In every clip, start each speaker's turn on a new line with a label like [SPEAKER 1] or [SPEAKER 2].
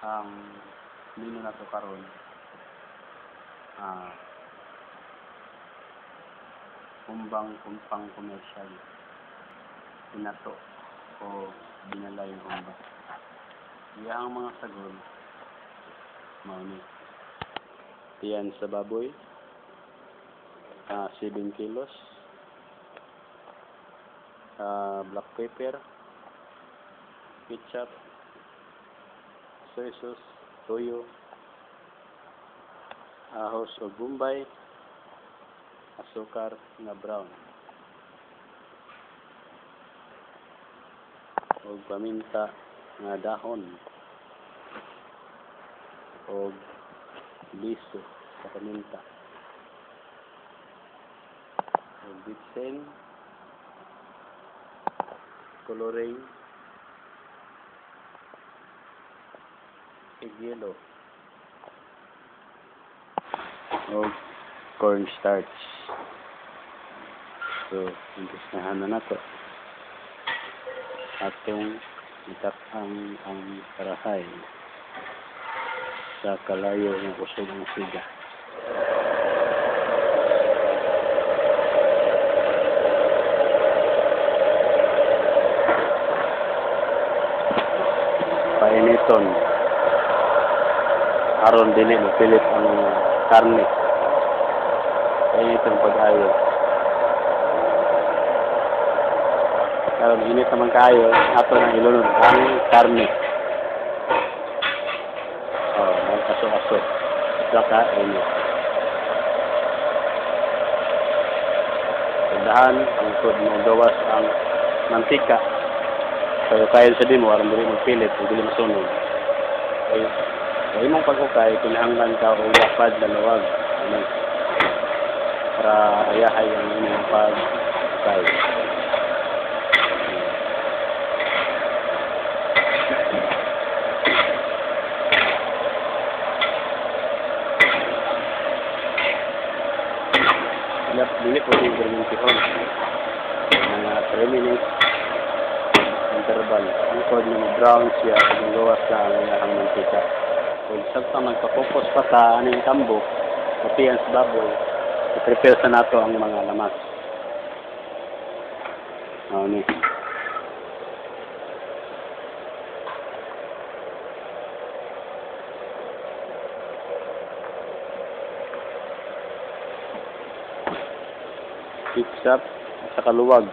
[SPEAKER 1] Ang menu nato karon, humbang pang commercial, pinato o binalay nga humba. Iyahang mga sagol mao ni tiyan sa baboy, 7 kilos, black pepper, ketchup, soy sauce, toyo, ahos o bombay, asukar nga brown, og paminta nga dahon, og liso sa paminta, og bitsin, coloring, egg yellow, og cornstarch. So, umpisahan na nato. Atong itapang ang karahay sa kalayo nga kusog ang siga. Painiton aron dili mapilit ang karne. Painiton pag-ayo. Karon init naman kaayo, ato nang ilunod ang karne. Oh, mag-aso-aso. Saka init. Dahan hangtod mo gawas ang mantika. Kaya kayo sa dimo aron dili magpilit ug dili masunog. Kay sa imong pag-ukay kinahanglan ka og lapad na luwag, ano, para ayahay ang imong pag-ukay. Dili po yung permintihon. Mga 3 minutes interval. Ang kod na brown siya, ang gawas na ang iyahang mantika. Kung sakta magpapupos pa ta aning tambo, patiyan sa baboy, i-prepare sa nato ang mga lamas. Mao ni. Ketchup sa kaluwag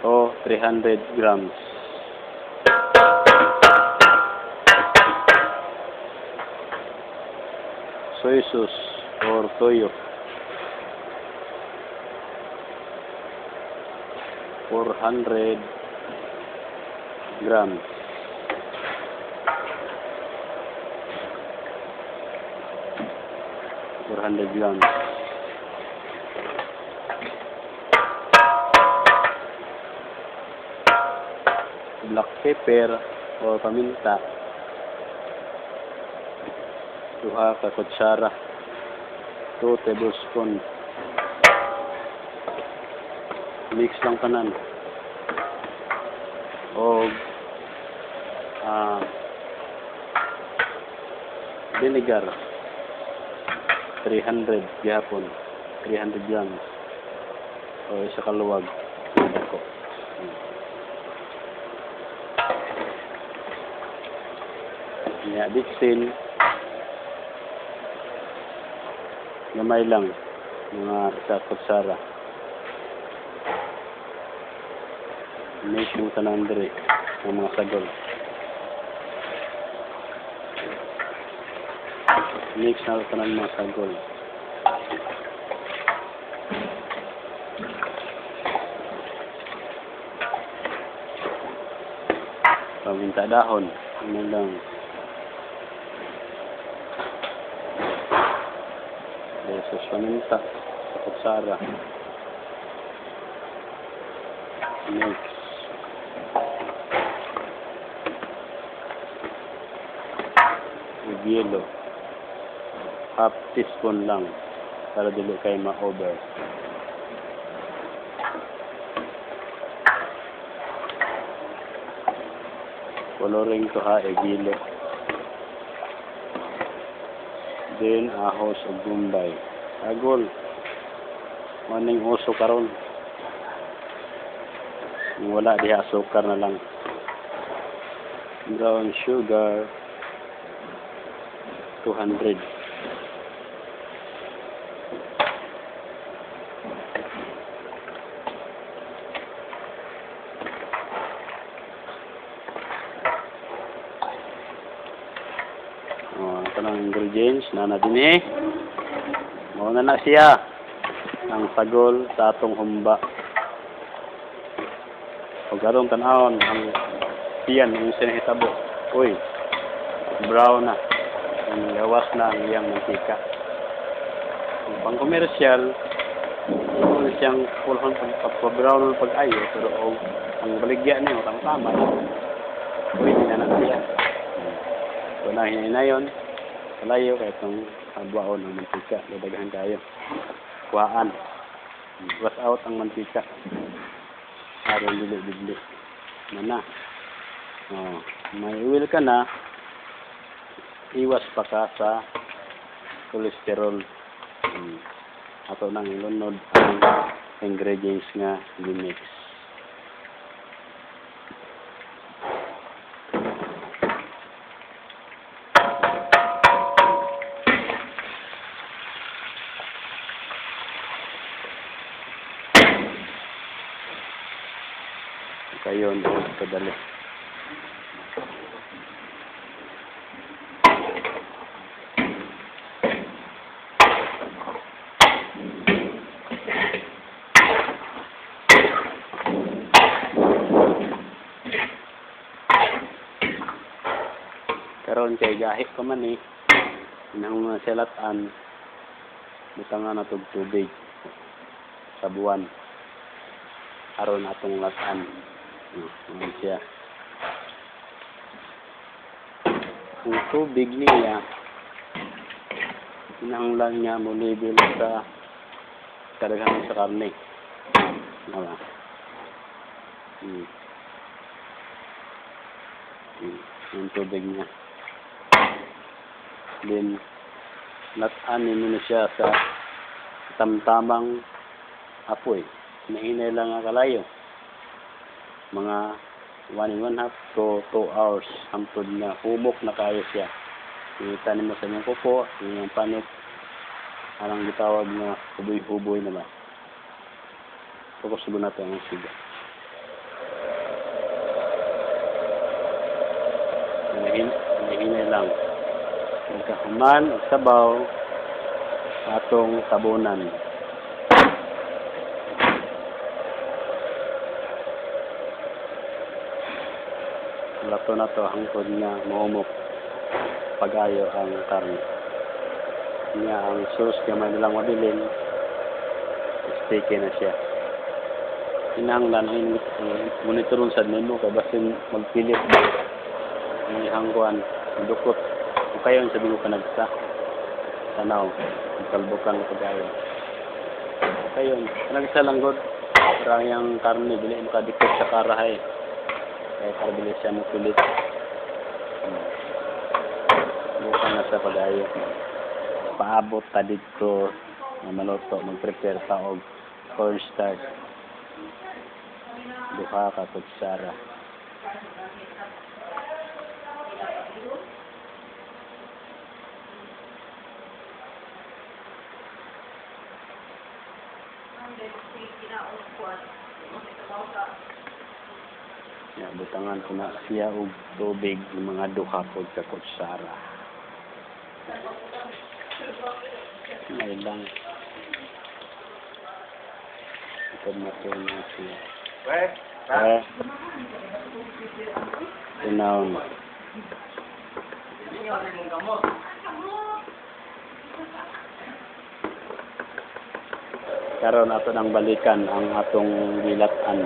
[SPEAKER 1] o 300 grams. Soy sauce or toyo 400 grams. 400 grams. Black pepper o paminta, 2 ka kutsara, 2 tablespoon. Mix lang tanan. Og vinegar 300 gihapon, 300 grams o isa ka luwag dako. Ya, bitsin gamay lang, mga isa kutsara. Mix mo tanan diri ang mga sagol. Mix na tanan mga sagol. Paminta dahon, ano lang. Besos paminta sa kutsara. Mix. With yellow. Half teaspoon lang para dili kay ma-over. Coloring to ha, egilo. Then ahos ug bombay. Agol. Maning uso karon. Wala diha, sukar na lang. Brown sugar 200. Oh, ito lang ingredients na na din eh. Mao na na siya ang sagol sa atong humba. Pag atong tan-awon ang tiyan ang sinahitabo. Uy, brown na. Ang gawas na ang iyang mantika. Ang pang-commercial, ito siyang pulhon pag-brown pag-ayo, pero og ang baligya niyo, tama-tama na. Pwede na na siya. Wala hinahinayon. Kalayo kaya itong habwaon ang mantika. Dadaghan kayo. Kuhaan. Wash out ang mantika. Aron dili-dili. Na. Oh, may oil ka na, iwas pa ka sa cholesterol. Ato nang ilunod ang ingredients nga gimix. Kayon kadali. Karon kay gahi pa man eh. Inang mga selatan butangan na tug tubig sa buwan aron atong latan. Ano siya. Ang tubig niya kinahanglan niya mo level sa kadaghanan sa karne. Diba? Yung tubig niya. Then, latanin mo na siya sa tamtamang apoy. Nahinay lang ang kalayo. Mga 1.5 to 2 hours hangtod na humok na kayo siya. Itanim mo sa inyong kuko, inyong panit, arang gitawag na huboy-huboy na ba. Focus mo natin ang siga. Hinahinay lang. Pagkahuman og sabaw, atong tabunan. Lato na to hangtod nga mahumok pag-ayo ang karne. Nya ang sauce gamay na lang mabilin, sticky na siya. Kinahanglan ang monitoron sad nimo kay basin magpilit ang iyang kuan dukot. Kung kayo sabi ko kanagsa tanaw, kalbukan pag-ayo. Kayon, kanagsa lang god. Pero ang iyang karne dili makadikot sa karahay. Kaya karbili siya mo pilit. Bukan na sa pag-ayo. Paabot ta dito nga maluto, mag-prepare ta og cornstarch. 2 ka kutsara. Ya, butangan ko na siya og tubig ng mga 2 pod ka kutsara. May lang. Ito na po na siya. Eh. Tinaw. Karon ato nang balikan ang atong gilatan.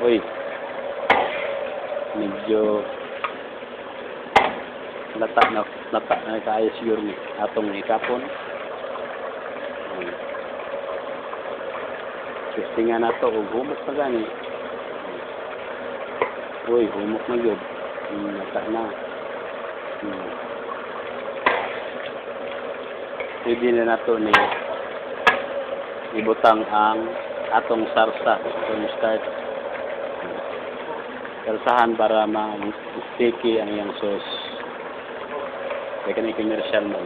[SPEAKER 1] Uy. Medyo lata na kaayo siguro ni atong hikapon. Testingan nato og humok pa gani. Uy, humok na gyud. Lata na. Pwede na nato ni ibutang ang atong sarsa, cornstarch. Sarsahan para ma-sticky ang iyang sauce. Kaya kani commercial man.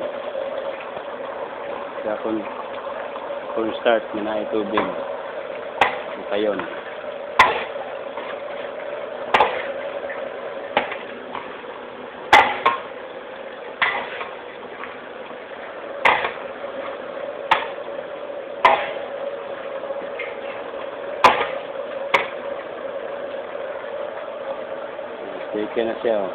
[SPEAKER 1] Kaya kung cornstarch nga naay tubig, kayon. Sticky na siya. Oh.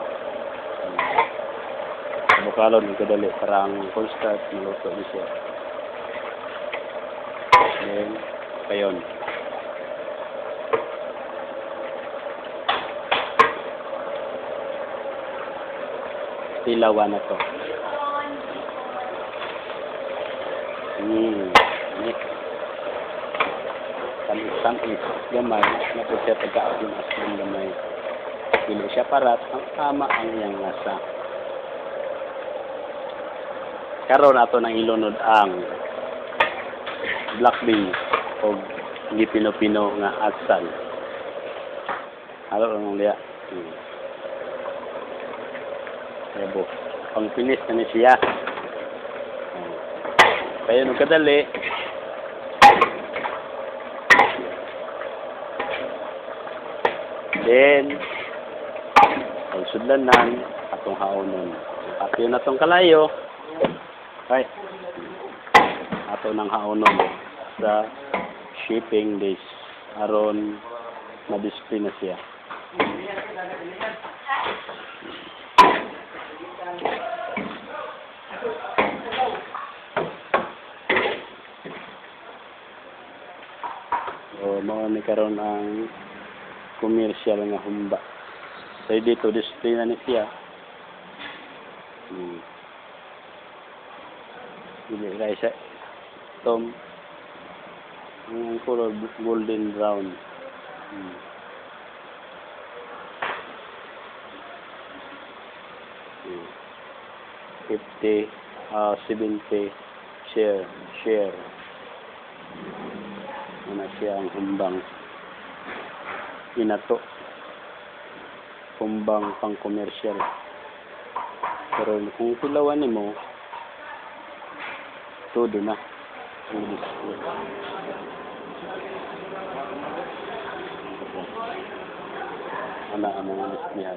[SPEAKER 1] Bukalon ng kadali para ang cornstarch maluto ni siya. Then, kayon. Tilawan na to. Tamis-tamis gamay na po siya pagka-asim-asim gamay. Dili siya parat, ang tama ang iyang lasa. Karon ato nang ilunod ang black beans o gipino-pino nga atsal. Halo lang liya. Ebo. Pang finish na ni siya. Kaya nung kadali, then pag sudlanan atong haonon. Patiyon na tong kalayo. Ay. Ato nang haonon sa shipping days aron ma-display na siya. So, mao ni karon ang commercial nga humba. So, dito display na ni siya. Dili kay siya tom ang color golden brown. 50, 70 share. Ano siya ang humbang inato, humbang pang commercial. Pero kung tilawan nimo, todo na ang display. Ana ang mga display.